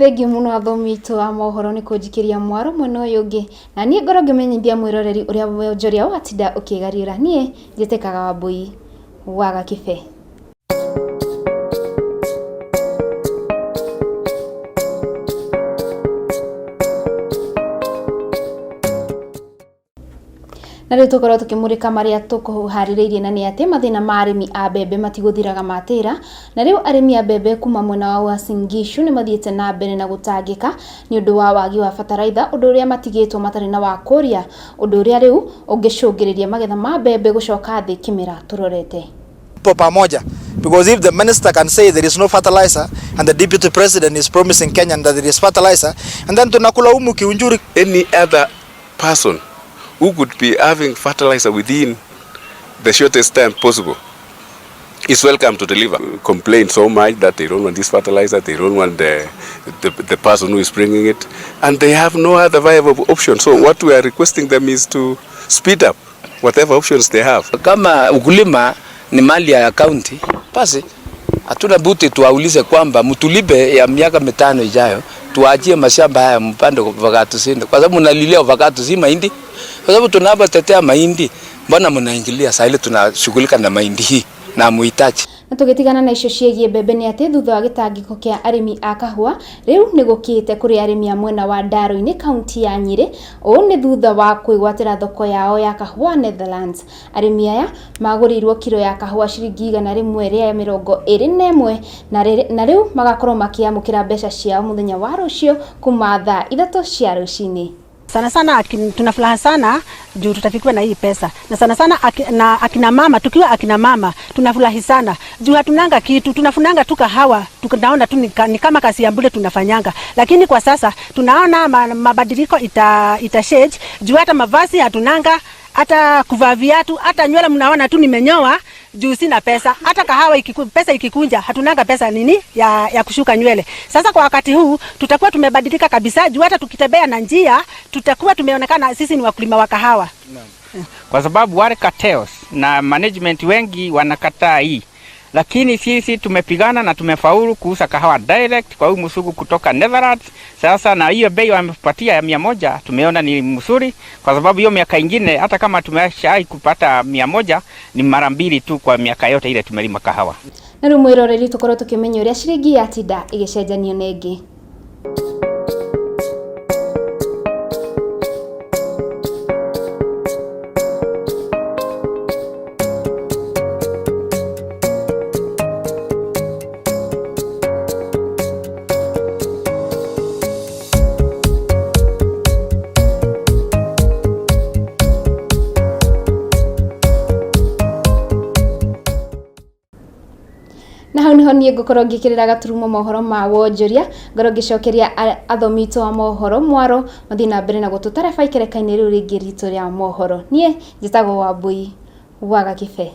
Thengiũ mũno athomi aitũ a mohoro nĩ kũnjikĩria mwaro mwena ũyũ ũngĩ, na niĩ ngorwo ngĩmenyithia mwĩroreri ũrĩa wonjoria watinda ũkĩgariũra. Niĩ njĩtĩkaga Wambũi wa Gakĩbe. Na rĩu tũkorwo tũkĩmũrĩka marĩa tũkũharĩrĩirie na nĩ atĩ mathĩna ma arĩmi a mbembe matigũthiraga matĩra. Na rĩu arĩmi a mbembe kuma mwena wa Uasin Gishu nĩ mathiĩte na mbere na gũtangĩka nĩ ũndũ wa wagi wa bataraitha, ũndũ ũrĩa matigĩtwo matarĩ na wa kũria, ũndũ ũrĩa rĩu ũngĩcũngĩrĩria magetha ma mbembe gũcoka thĩ kĩmera tũrorete. Tupo pamoja because if the minister can say there is no fertilizer and the deputy president is promising Kenyan that there is fertilizer and then tunakulaumu kiunjuri. Any other person who could be having fertilizer within the shortest time possible is welcome to deliver. Complain so much that they don't want this fertilizer, they don't want the person who is bringing it, and they have no other viable option. So what we are requesting them is to speed up whatever options they have. Kama ukulima ni mali ya county, basi hatuna budi tuwaulize kwamba mtulipe ya miaka 5 ijayo, tuachie mashamba haya mpande avocado zenu, kwa sababu mnalilia avocado si mahindi. Kwa sababu tunapotetea mahindi, mbona mnaingilia saa ile tunashughulika na mahindi hii na muhitaji? Na tũgĩtigana na icio ciĩgiĩ mbembe nĩ atĩ thutha wa gĩtangĩko kĩa arĩmi a kahũa rĩu nĩ gũkĩte kũrĩ arĩmi a mwena wa Ndaroinĩ kaunti ya Nyĩrĩ. Ũũ nĩ thutha wa kwĩgwatĩra thoko yao ya kahũa Netherlands. Arĩmi aya magũrĩirwo kiro ya kahũa ciringi 121 na rĩu magakorwo makĩamũkĩra mbeca ciao mũthenya wa rũciũ kuma thaa 3 cia rũcinĩ. Sana sana tuna furaha sana juu tutafikiwa na hii pesa, na sana sana na akina mama, tukiwa akina mama tunafurahi sana juu hatunanga kitu, tunafunanga tu kahawa, tunaona tu ni kama kazi ya bure tunafanyanga, lakini kwa sasa tunaona mabadiliko ita change juu hata mavazi hatunanga, hata kuvaa viatu, hata nywele mnaona tu nimenyoa juu sina pesa, hata kahawa pesa ikikunja hatunanga pesa nini ya kushuka nywele. Sasa kwa wakati huu tutakuwa tumebadilika kabisa juu hata tukitembea na njia tutakuwa tumeonekana sisi ni wakulima wa kahawa. Kwa sababu wale cartels na management wengi wanakataa hii, lakini sisi tumepigana na tumefaulu kuuza kahawa direct kwa huyu mzungu kutoka Netherlands. Sasa na hiyo bei wamepatia ya 100 tumeona ni mzuri, kwa sababu hiyo miaka ingine hata kama tumeshai kupata 100 ni mara 2 tu kwa miaka yote ile tumelima kahawa. Na rĩu mwĩroreri tũkorwo tũkĩmenya ũrĩa ciringi yatinda ĩgĩcenjanio na ĩngĩ. Na hau niho niĩ ngũkorwo ngĩkĩrĩra gaturumo mohoro ma wonjoria, ngorwo ngĩcokeria athomi aitũ a mohoro mwaro mathiĩ na mbere na gũtũtareba ikereka-inĩ rĩu rĩngĩ ritũ rĩa mohoro. Niĩ njĩtagwo Wambũi wa Gakĩbe.